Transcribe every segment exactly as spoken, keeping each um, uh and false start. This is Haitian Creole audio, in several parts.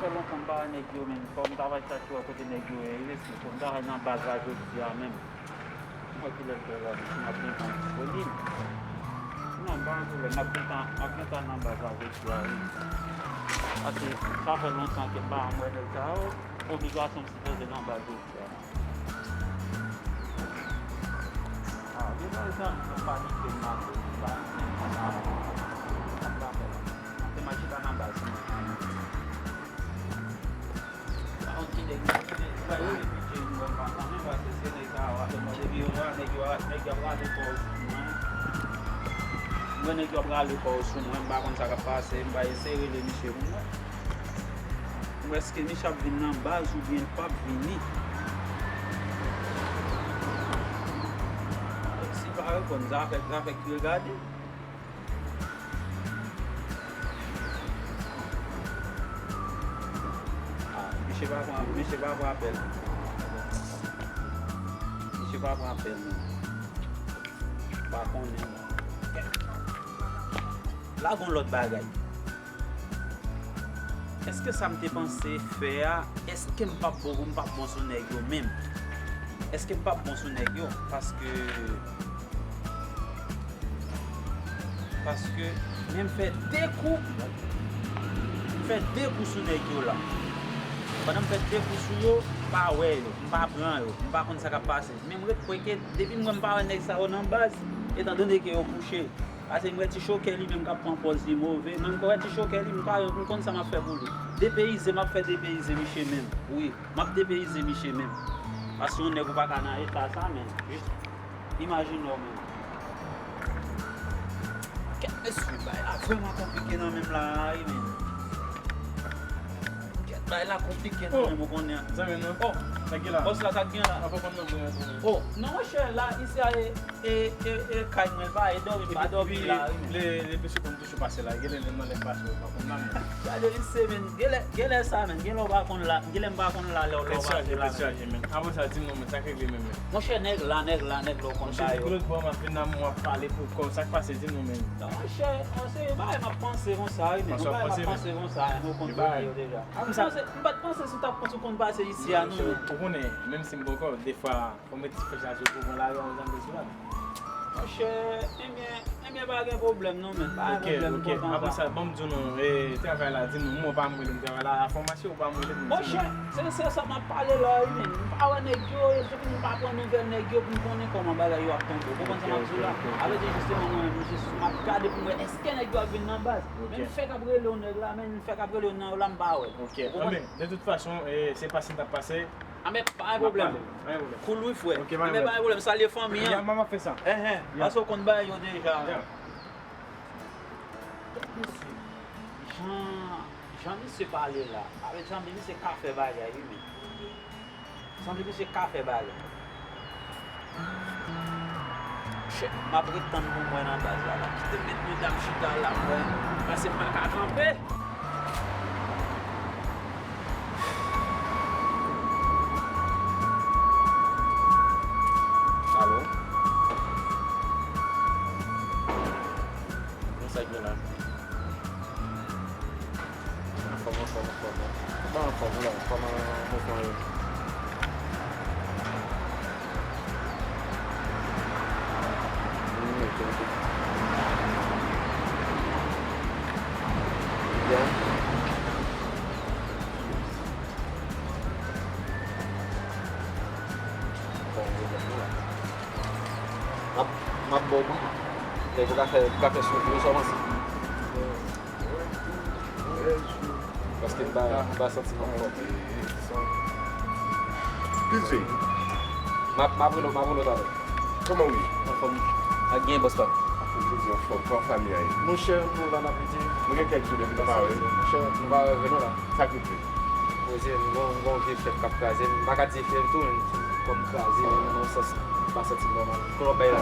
Lontan m pa wè nèg yo menm, fò m ta va chache wè kote nèg yo ye, wi mesye, fò m ta va nan baz la jodi a menm. M wè kilè l fè la, si m ap gen tan disponib. Non, pa gen pwoblèm, m ap gen tan, m ap gen tan nan baz la jodi a, wi. Paske sa fè lontan ke m pa janm wè nèg sa yo, obligasyon m sipoze nan baz jodi a. Ah, gen pa sa, m pa di ke m mache, m pa di ke m pa, m pa fè la. M te mache pa nan baz mwen. Pa konn ki nèg yo, ki nèg, ba yo repite, mwen pa konnen, paske se nèg sa yo ap mande, depi yon jan, nèg yo, nèg yo ap rale kò yo sou mwen. Mwen, nèg yo ap rale kò yo sou mwen, m pa konn sa k ap pase, m pa eseye rele misye pou mwen. Mwen, èske misye ap vin nan baz oubyen l p ap vini? Si l pa reponn, zafè, zafè ki regade. Ah, misye pa pran, misye pa pran apèl. Misye pa pran apèl, non. Pa konnen, non. La gon lòt bagay. Èske sa m te panse fè a, èske m p ap bon, m p ap bon sou nèg yo menm? Èske m p ap bon sou nèg yo? Paske, paske, men m fè de kou, m fè de kou sou nèg yo la. Pandan m fè de kou sou yo, m pa wè yo, m pa pran yo, m pa konn sa k ap pase. Men m ret kwè ke depi m wè m pa wè nèg sa yo nan baz, etandone ke yo kouche, paske m wè Ti Chokè li menm k ap pran pòz li move. Mwen, m wè Ti Chokè li, m pa, m konn sa m ap fè pou li. Depeyize, m ap fè depeyize misye menm. Wi, m ap depeyize misye menm. Paske yon nèg ou pa ka nan eta sa, men. Jis imajine w menm. Kèt mesye, bagay la vrèman konplike nan men m la, wi, men. Kèt, bagay la konplike nan men m, ou konnen. Zanmi m nan. Oh, sa k gen la? Bòs la, sa k gen la? Apa konn nan mwen. Oh, non, monchè, la, isi a, e, e, e, e kay mwen, pa e dòmi, pa dòmi la, wi, men. Le, le, le, pase la, genlè lè m nan lè m pase, ou pa konn la, men. Gade li se, men, genlè, genlè sa, men, genlè ou pa konn la, genlè m pa konn la, lè ou, lè ou pase la, men. Tèt chaje, tèt chaje, men. Apre sa, di m non, men, sa k regle menm, men. Monchè, nèg la, nèg la, nèg la, ou konn sa yo. Monchè, depi lòt bò, m ap vin la, m ap pale pou kò, sa k pase, di m non, men. Non, monchè, monchè, yon bagay m ap panse konsa, wi, men, yon bagay m ap panse konsa, nou konn bagay yo deja. Apre sa, m pa t panse si w t ap panse ou konn pase isi a, non, men. Ou konnen, menm si m poko, defwa, Fò m ret ti fè chaje pou mwen la, yon zanmi sou la. Monchè, ebyen, ebyen, pa gen pwoblèm non, men. Pa gen pwoblèm, m kontan sa. Apre sa, ban m di w non, e, travay la, di m non, mwen pa m rele m travay la, enfòmasyon ou pa m rele m. Monchè, se, se sa m ap pale la, wi, men. M pa wè nèg yo, e depi m pa pran nouvèl nèg yo, pou m konnen kòman bagay yo ap tonbe. Ou konprann sa m ap di w la? A vle di, jisteman, mwen menm, m jis, m ap gade pou m wè, èske nèg yo ap vin nan baz? Men m fèk ap rele yon nèg la, men m fèk ap rele yon nan yo la, m pa wè. Ou konprann? Anben, de tout fason, e, se pase n t ap pase. Anben, pa gen pwoblèm. Pa gen pwoblèm. Cool wi, frè. Anben, pa gen pwoblèm. Salye fanmi an. Ya, m ap fè sa. Enhen, paske w konn bagay yo deja. Ya. Kèt mesye. Jan, jan misye pale la. Avèk jan misye ka fè bagay, wi, men. Sanble misye ka fè bagay. Shit, m ap ret tann pou m wè nan baz la, la. Kite m met medam chita la, m wè. Paske m pa ka kanpe. Alo? Konsa k gen la. Anfòm, anfòm, anfòm. Ou pa anfòm, ou la, kòman mouvman yo? Hmm, ok, ok. Byen. Bon, m ap, m ap ba w bri. Nèg yo ka fè, ka fè sou vre, sa w panse? Paske m pa, m pa santi m anfòm. D J. M ap, m ap rele w, m ap rele w talè. Kòman w ye? Anfòm. Ak gen bòs pa m. Anfòm, anfòm, kòman fanmi a ye? Monchè, nou la n ap lite. Nou gen kèk jou depi nou pa wè. Monchè, nou pa wè vre non la. Sa k rive? Poze m, gon, gon vye fyèf k ap kraze m. M pa ka di fyèf tou, men kò m kraze, men nan yon sans m pa santi m nòmal. Kote w ap bay la?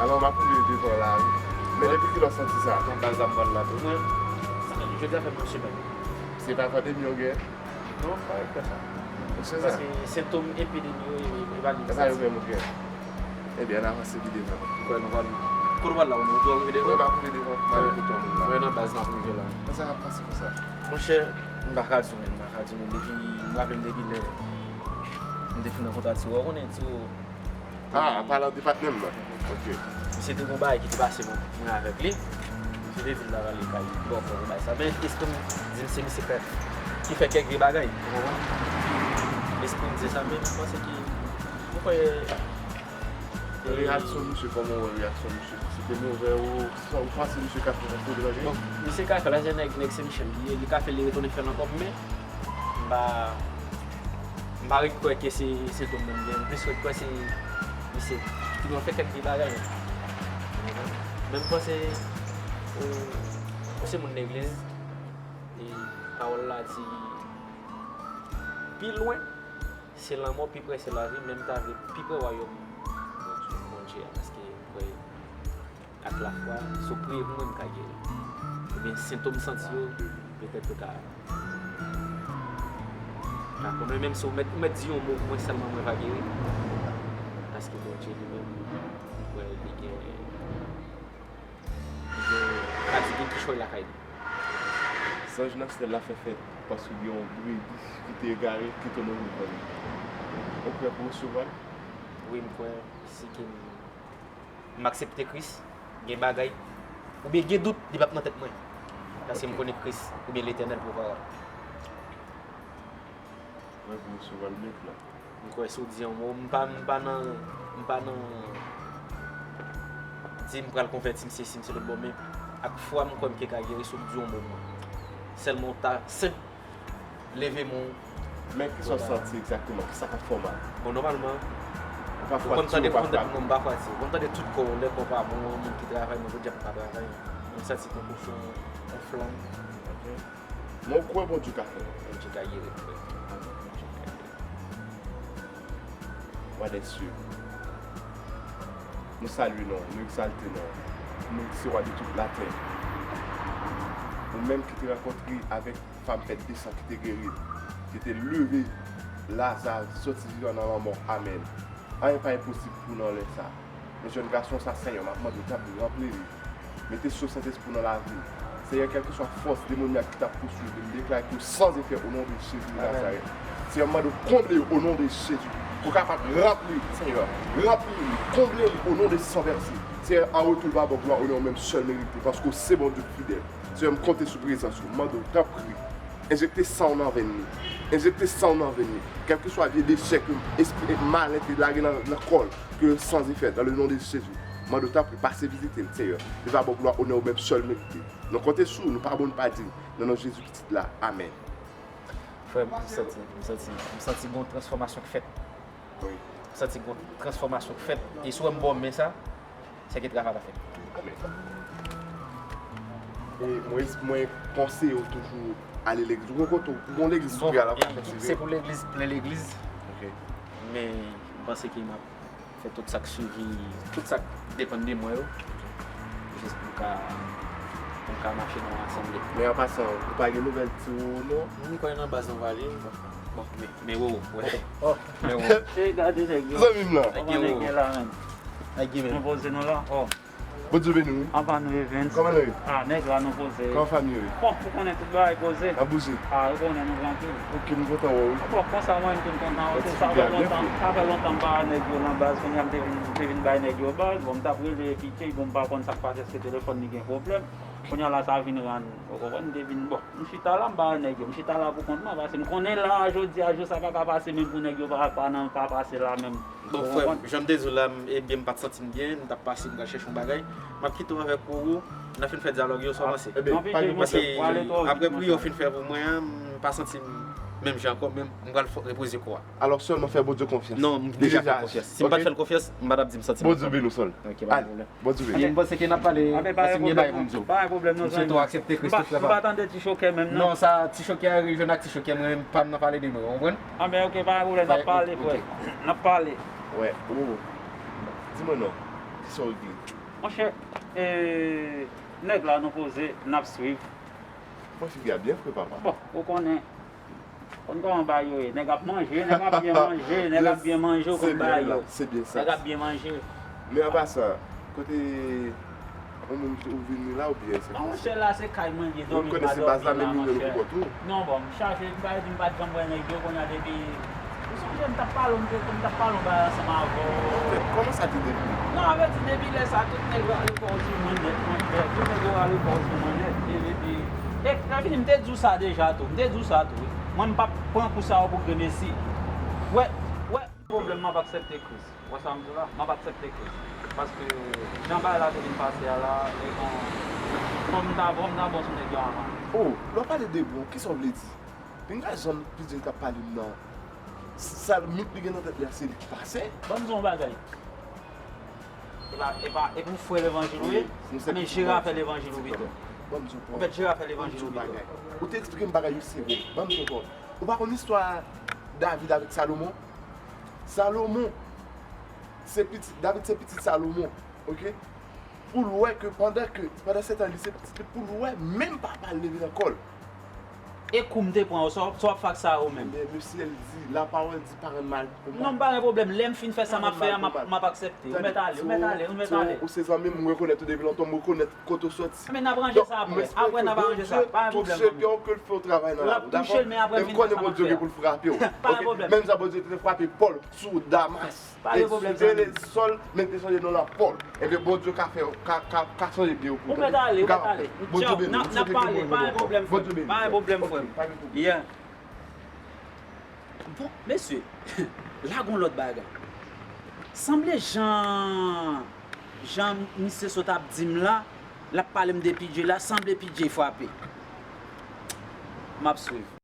Alò, m ap rive devan la, wi. Men depi kilè w santi sa? Nan baz la m pral la tou. Mwen, jodi a fè m yon semèn. Se pa pandemi w gen? Non, pa ekspre sa. Paske sentòm epidemi yo, e, e pa li. E pa yo menm ou gen. Ebyen, ann avanse pi devan. Ou kwè nou pral, kote w pral la, ou menm, ou tou rive devan? Mwen pa rive devan, m ale kote yon moun la. Mwen nan baz m ap rive la. Konsa k ap pase konsa. Monchè, M pa ka di w, men, m pa ka di w, men, depi, m raple m depi lè m te fin rankontre ak Tiwo, ou konnen Tiwo. Ah, an palan de patnè m nan. Ok. Misye te gon bagay ki te pase mwen, mwen avèk li. Misye te vin la pale kay bòkò bagay sa. Men espri m di m se misye fè, ki fè kèk vye bagay. Ou konprann? Espri m di sa, men m panse ki, mwen kwè, Reyaksyon misye, kòman w wè reyaksyon misye? Se te movè ou, sa ou panse misye ka fè nan pwoblèm la? Bon, misye ka fè l, se nèg, nèg Sen Michèl li ye, li ka fè l, li retounen fè l ankò, men m pa, m pa ret kwè ke se, se sentòm nan m gen, m plis ret kwè se misye ki dwe fè kèk vye bagay. Men m panse, ou, ou se moun legliz, e pawòl la di pi lwen, se lanmò pi prè se lavi, men m ta vle pi prè wayòm Bondye a, paske m kwè ak lafwa, si w priye pou mwen, m ka geri. Ebyen, sentòm santi yo, petèt yo ka, ka konnen, menm si w mèt, ou mèt di yon mo pou mwen sèlman, mwen va geri. Paske Bondye li menm, m kwè li gen, li gen, m ka di gen kichòy lakay li. Zanj nan syèl la fè fèt, paske gen yon brebis ki te egare, ki tounen vin pran li. Ou prè pou resevwa l? Wi, m kwè, si ke m, m aksepte Kris, gen bagay, oubyen gen dout, li p ap nan tèt mwen. Paske m konnen Kris, oubyen Letènèl pou pawòl. Mwen pou resevwa l mentnan. M kwè si w di yon mo, m pa, m pa nan, m pa nan di m pral konvèti m sesi m se lòt bò, men ak fwa m kwè m ke ka geri si w di yon mo pou mwen. Sèlman w ta senp leve men w. Men kisa w santi egzakteman? Kisa k ap fè w mal? Bon, nòmalman, Ou pa ou konn fwati, tande, ou pa ou konn tande fwati. Non, m pa fwati. Ou konn tande tout kò w, lè kò w pa bon, yon moun ki travay, men podyab pa travay. Mwen santi tankou se yon, yon flanm. Men w kwè Bondye ka fè l? Bondye ka geri, m kwè. Wa dè sye. Nou salye non w, nou egzalte non w. Nou di se wa de tout latè. Ou menm ki te rankontre avèk fanm fèt de san ki te geri l, ki te leve Laza soti vivan nan lanmò. Amèn. Anyen pa enposib pou w nan lè sa. Men jèn gason sa, Senyè, m ap mande w, tanpri, ranpli li. Mete sye Sentespri w nan lavi l. Senyè, kèlkeswa fòs demonyak ki t ap pouswiv li, m deklare ke w san efè o non de Jezi de Nazarèt. Senyè, m mande w konble yo o non de Jezi. Pou w kapab ranpli, Senyè, ranpli li, konble li o non de san vèse. Senyè, an retou, l va ba w glwa, onè w menm sèl merite, paske w se Bondye k fidèl. Senyè, m konte sou prezans ou. M mande w, tanpri, enjekte san w nan venn li. Enjekte san w nan venn li. Kèlkeswa vye dechè ke espri malen te lage nan, nan kò l, ke san efè, dans le nom de Jésus. M mande w, tanpri, pase vizite l, Senyè. Li va ba w glwa, onè w menm sèl merite. Nou konte sou ou, nou pa bon, nou pa diy. Nan non Jezi Pitit la, amèn. Frè m, m santi, m santi, m santi gon transfòmasyon k fèt. Wi. M santi gon transfòmasyon k fèt. E si w wè m ba w men sa, se ke travay la fèt. Amèn. E mwen, mwen konseye w toujou ale legliz. Ou gon kote, ou gon legliz ou prale la, ou ka fè swivi. Se pou legliz, plen legliz. Ok. Men m panse ke m ap fè tout sa k swivi, tout sa k depann de mwen yo. Jis pou m ka, pou m ka mache nan yon asanble. Men an pasan, ou pa gen nouvèl Tiwo non? M kwè nan baz nou prale. Bon, men, men Roro, wè. Men Roro. Ey, gade nèg yo. Zanmi m lan. Kòman nèg yo la menm? Nèg yo menm. Nou poze nou la? Oh. Bondye beni w wi. Anba nou Evens. Kòman nou ye? Ah, nèg la nou poze. Kòman fanmi yo ye? Bon, ou konnen tout bagay poze. N ap bouje. Ah, ou konnen nou trankil. Ok, m kontan wè w wi. Bon, konsa mwen menm tou m kontan wè tou. Ti Sa fi fè a byen lontan, fou. sa fè lontan m pa wè nèg yo nan baz, kounye a m te vin, m te vin bay nèg yo baz. Bon, m t ap rele epi Jay, bon, m pa konn sa k pase, èske telefòn li gen pwoblèm. Kounye a la sa vin rann, ou konprann, m te vin, bon, m chita la, m pa wè nèg yo, m chita la pou kont mwen, paske m konnen la, jodi a, jou sa pa ka pase menm pou nèg yo pa, pa nan, pa pase la menm. Bon, frè m, jan m te di w la, m, ebyen, m pa t santi m byen, m t ap pase, m pral chèche yon bagay. M ap kite w avèk Roro, n a fin fè dyalòg yo, sa w panse? Ebyen, pa gen pwoblèm. Paske apre priyè w fin fè pou mwen an, m pa santi m menm jan ankò, men m pral fò- repoze kò a. Alò sèlman fè Bondye konfyans. Non, m deja fè konfyans. Si m pa t fè l konfyans, m pa t ap di m santi m. Bondye beni w sòl. Ok, pa gen pwoblèm. Bondye beni. Ebyen, m panse ke n ap pale, paske m gen bagay pou m di w. Pa gen pwoblèm non. M swete w aksepte Kris tout frè pa. M pa tande ti chokè menm non. Non, sa, ti chokè a, jwenn ak ti chokè, mwen menm pa m nan pale de mwen, ou konprann? Ah ben ok, pa gen pwoblèm, n ap pale frè. N ap pale. Wè, ou. Di mwen non. Kisa w di? Monchè, eh, nèg la nou poze, n ap swiv. Mwen figi a byen fre papa. Bon, ou konnen. Konn kòman bagay yo ye. Nèg ap manje, nèg ap byen manje, nèg ap byen manje, ou konn bagay yo. Se byen sa. Nèg ap byen manje. Men an pasan, kote, Yon moun ou vini la oubyen se... Non, monchè, la se kay mwen, li dòmi, m pa dòmi la, monchè. Non, bon, m chaje, m pa di m pa t janm wè nèg yo, kounye a depi... Ou sonje m t ap pale w, m te, m t ap pale w bagay ansanm avè w. Kòman sa te depi? Non, anvèti, depi lè sa, tout nèg yo ale fè w sou mwen nèt, monchè. Tout nèg yo ale fè w sou mwen nèt. E, epi, e, lè fini, m te di w sa deja tou, m te di w sa tou, wi. Mwen, m p ap pran kou sa yo pou grenmesi. Wè, wè, pwoblèm, m ap aksepte Kris. Wè sa m di w la? M ap aksepte Kris. Paske jan bagay la te vin pase a la, e bon, fò m ta, fò m ta bon sou nèg yo avan. Oh, lè w pale de bon, kisa w vle di? Pinga jan P J t ap pale m nan. Sa mit li gen nan tèt li a, se li ki pastè. Ban m di w yon bagay. E pa, e pa, e pou frè levanjil ou ye? Men jere afè levanjil ou pito. Ou mèt jere afè levanjil ou pito. Ou te eksplike m bagay yo serye. Ban m di w ankò. Ou pa konn istwa David avèk Salomon? Salomon, se pitit, David se pitit Salomon, oke? Pou l wè ke pandan ke, pandan setan li se pitit li, pou l wè menm papa l leve nan kò l. E kou m te pran yo, sa w ap fè ak sa ou menm? Ebyen, le syèl di, la parole dit pa rann mal pou mal. Non, pa gen pwoblèm. Lè m fin fè sa m ap fè a, m ap, m ap aksepte. Ou mèt ale, ou mèt ale, ou mèt ale. Ou se zanmi m, m rekonèt ou depi lontan, m rekonèt kote w soti. Men n ap ranje sa apre. Apre n ap ranje sa. Pa gen pwoblèm. Tout se kè w ke l fè w travay nan la. Ou ap touche l, men apre m fin fè sa m ap fè a. Menm jan Bondye te frape Pòl sou Damas. Pa gen pwoblèm, zanmi. Sòl, men te chanje non l an Pòl. Ebyen, Bondye ka fè, ka, ka, ka chanje byen pou ou. Ou mèt ale, ou mèt ale. Tchaw, n ap, n ap pale, pa gen pwoblèm, frè m. Pa gen pwoblèm, frè m. Yeah. Bon, mesye, la gon lòt bagay. Sanble jan, jan misye sot ap di m la, l ap pale m de P J la, sanble P J frape. M ap swiv.